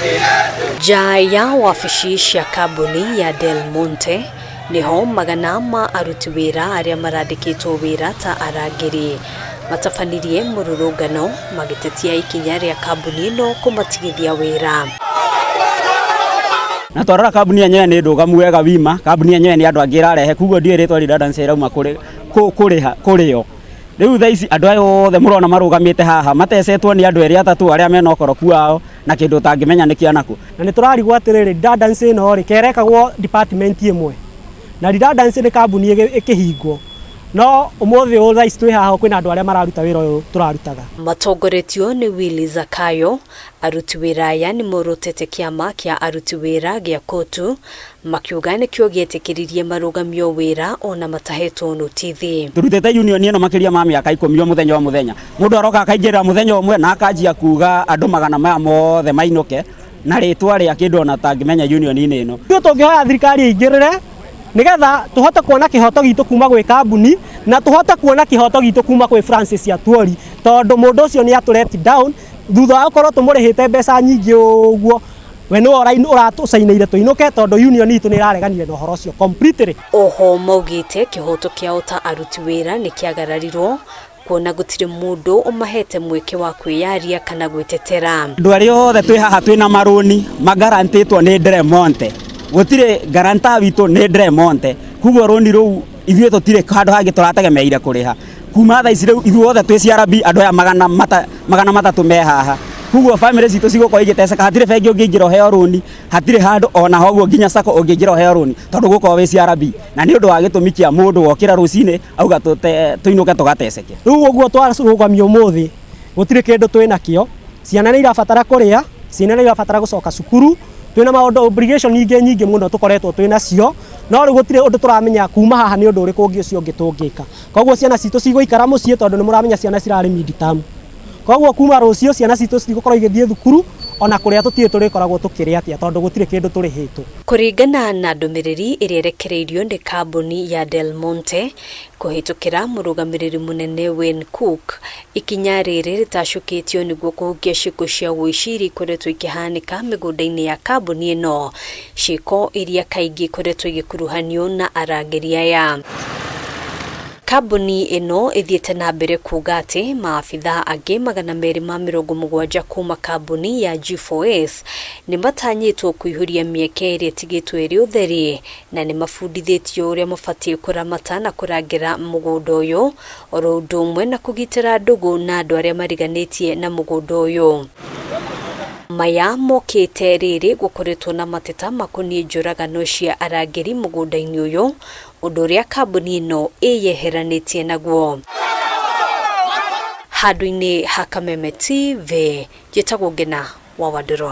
Nja ya wabici cia kambuni ya Del Monte nĩho magana ma aruti wĩra arĩa marandĩkĩtwo wĩra ta arangĩri matabanirie mũrũrũngano magĩtetia ikinya rĩa kambuni ĩno kũmatigithia wĩra. Na twarora kambuni yenyewe nĩ ndũgamu wega wima, kambuni yenyewe nĩ andũ angĩ ĩrarehe, koguo ndiũĩ rĩtwa redundancy ĩrauma kũrĩ kũrĩha kũrĩo. Rĩu thaa ici andũ aya othe mũrona marũgamĩte haha matecetwo nĩ andũ erĩ atatũ arĩa mena ũkoroku wao na kĩndũ ũtangĩmenya nĩ kĩa nakũ. Na nĩ tũrarigwo atĩrĩrĩ, redundancy ĩno rĩ, kerekagwo department ĩmwe, na redundancy nĩ kambuni ĩkĩhingwo, no ũmũthĩ ũyũ thaa ici twĩ haha kwĩna andũ arĩa mararuta wĩra ũyũ tũrarutaga. Matongoretio nĩ Willy Zakayo, aruti wĩra aya nĩ morotete kĩama kĩa aruti wĩra gĩa COTU makiuga nĩkĩo gĩetĩkĩririe marũgamio wĩra ona matahetwo notithi. Tũrutĩte union ĩno makĩria ma mĩaka 10 o mũthenya o mũthenya. Mũndũ aroka akaingĩrĩra mũthenya ũmwe na akanjia kuga andũ magana maya mothe mainũke na rĩtwa rĩa kĩndũ ona tangĩmenya union-inĩ ĩno. Ithuĩ tũngĩhoya thirikari ĩingĩrĩre nĩgetha tũhote kuona kĩhoto gitũ kuma gwĩ kambuni na tũhote kuona kĩhoto gitũ kuma kwĩ Francis Atwoli, tondũ mũndũ ũcio nĩ atũ let down thutha wa gũkorwo tũmũrĩhĩte mbeca nyingĩ ũguo. We nĩwe ũratũcainĩire tũinũke tondũ union itũ nĩ ĩrareganire na ũhoro ũcio completely. Oho maugĩte kĩhoto kĩao ta aruti wĩra nĩ kĩagararirwo kuona gũtirĩ mũndũ ũmahete mweke wa kwĩyaria kana gwĩtetera. Andũ arĩa othe twĩ haha twĩna marũni magarantĩtwo nĩ Del Monte, gũtirĩ guarantor witũ nĩ Del Monte, koguo rũni rũu ithuĩ tũtirĩ handũ hangĩ tũrategemeire kũrĩha. Kuma thaa ici rĩu ithuĩ othe twĩ CRB andũ aya 300 me haha, koguo family citũ cigũkorwo igĩteceka. Hatirĩ bengi ũngĩingĩra ũheo rũni, hatirĩ handũ ona ho ũguo nginya sacco ũngĩingĩra ũheo rũni tondũ ũgũkorwo wĩ CRB, na nĩ ũndũ wa gĩtũmi kĩa mũndũ wokĩra rũcinĩ auga tũinũke tũgateceke. Rĩu ũguo twarũgamio ũmũthĩ gũtirĩ kĩndũ twĩnakĩo, ciana nĩ irabatara kũrĩa, ciana nĩ irabatara gũcoka cukuru, twĩna maũndũ obligation ingĩ nyingĩ mũno tũkoretwo twĩnacio, no rĩu gũtirĩ ũndũ tũramenya kuma haha nĩ ũndũ ũrĩkũ ũngĩ ũcio ũngĩ tũngĩka. Koguo ciana citũ cigũikara mũciĩ tondũ nĩ mũramenya ciana cirarĩ mid term. Koguo kuma rũciũ ciana citũ citigũkorwo igĩthiĩ thukuru ona kũrĩa tũtirĩ tũrĩkoragwo tũkĩrĩa atĩa tondũ gũtirĩ kĩndũ tũrĩhĩtwo. Kũringana na ndũmĩrĩri ĩrĩa ĩrekereirio nĩ kambuni ya Del Monte kũhĩtũkĩra mũrũgamĩrĩri mũnene Wayne Cook, ikinya rĩrĩ rĩtacũkĩtio nĩguo kũhukia ciĩko cia ũici iria ikoretwo ikĩhanĩka mĩgũnda-inĩ ya kambuni ĩno, ciĩko iria kaingĩ ikoretwo igĩkuruhanio na arangĩri aya. Kambuni ĩno ĩthiĩte na mbere kuga atĩ maabithaa angĩ 270 kuma kambuni ya G4S nĩ matanyĩtwo kũihũria mĩeke ĩrĩa ĩtigĩtwo ĩrĩ ũtheri na nĩ mabundithĩtio ũrĩa mabatiĩ kũramata na kũrangĩra mũgũnda ũyũ oro ũndũ ũmwe na kũgitĩra ndũgũ na andũ arĩa mariganĩtie na mũgũnda ũyũ. Maya mokĩte rĩrĩ gũkoretwo na mateta makoniĩ njũragano cia arangĩri mũgũnda-inĩ ũyũ, ũndũ ũrĩa kambuni ĩno ĩyeheranĩtie naguo. Handũ-inĩ ha Kameme TV, njĩtagwo Ngena wa Wandũrũ.